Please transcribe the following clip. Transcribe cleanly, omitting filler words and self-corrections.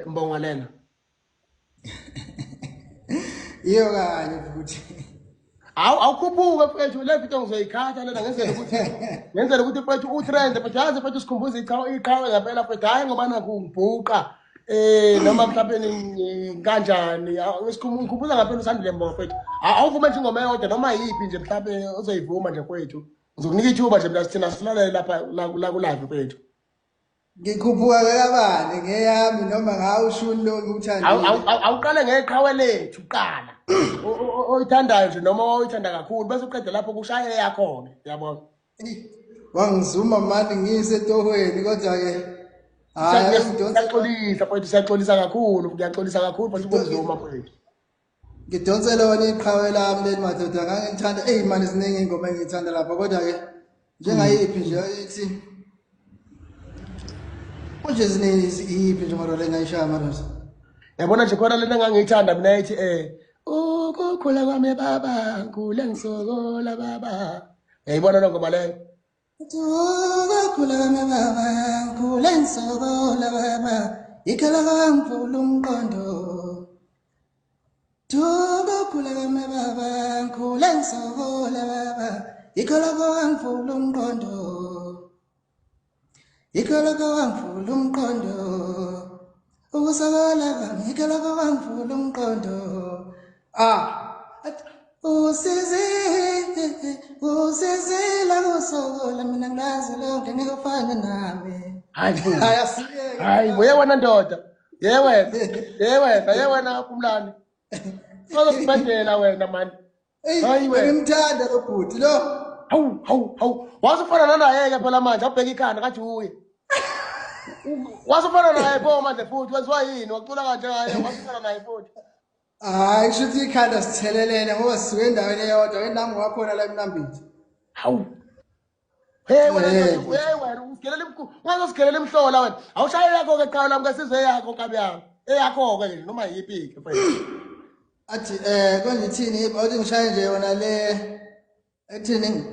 Mbonga lena. Iyo kanye futhi. Awu, awukhuphuke mfethu, le video ngizoyikhatha lena ngenzela ukuthi mfethu utrend, mfethu, yazi mfethu, sikhumbuza iqhawe, iqhawe ngempela mfethu. Hayi, ngoba nakhu ngibhuqa noma mhlawumbe kanjani, ngikhumbuza ngempela uSandile Mbonga mfethu. Awuvume nje ingoma eyodwa noma yiphi nje mhlawumbe ozoyivuma nje mfethu. Ngizokunika ithuba nje mina, sithina silalele lapha la ku live mfethu. Ngikhuphuka kabani, ngeyami noma ngawo ushuni lo ngiwuthandile? Awuqale ngeqhawe lethu kuqala, oyithandayo nje noma oyithanda kakhulu, bese uqede lapho kushaye eyakho-ke, yabona. Wangizuma mani ngisetohweni, kodwa-ke hhayi, ngidonse. Siyaxolisa mfethu, siyaxolisa kakhulu, kuyaxolisa kakhulu mfethu ukuzuma mfethu. Ngidonse lona iqhawe lami leli, madoda, ngangithanda. Eyi mani, ziningi iy'ngoma engiyithanda lapha, kodwa-ke njengayiphi nje ethi konje, ziningi, iyiphi nje mara le ngayishaya madoda? Yabona nje khona lena engangiyithanda mina ethi ukukhula kwami baba, ngikhule ngisokola baba. Uyayibona lo ngoma leyo? Ukukhula kwami baba, ngikhule ngisokola baba, ikhala kwangivula umqondo. Ukukhula kwami baba, ngikhule ngisokola baba, ikhala kwangivula umqondo, ikhala kwangivula umqondo, ukusokola kwami ikhala kwangivula umqondo. Ah, usizi, usizila kusokola, mina ngilazi lonke, ngeke ufane nami. Hayi mfowethu. Hayi, asiyeke. Hayi, ye wena ndoda, ye wena, ye wena, ye wena Phumlani, sozosibhedela wena mani. Eyi, Hayi wena. bengimthanda lo bhuti lo. Hawu, hawu, hawu, wasufana nanaye-ke phela manje, awubheka ikhanda kathi uye wasufana naye pho manje futhi, wenziwa yini wacula kanje ngaye, wasufana naye futhi? Hayi, kusho ukuthi ikhanda sithelelene ngoba sisuke endaweni eyodwa, wena nami wakhona la eMnambithi. Hawu, hey wena. Eh. Hey wena, usigelela imkhu, ungazosigelela imhlola wena. Awushaye yakho-ke qhawe lami, kesizwe eyakho nkabi yami, eyakho-ke nje noma yiphi-ke mfethu. Athi konje ithini, awuthi ngishaye nje yona le ethini.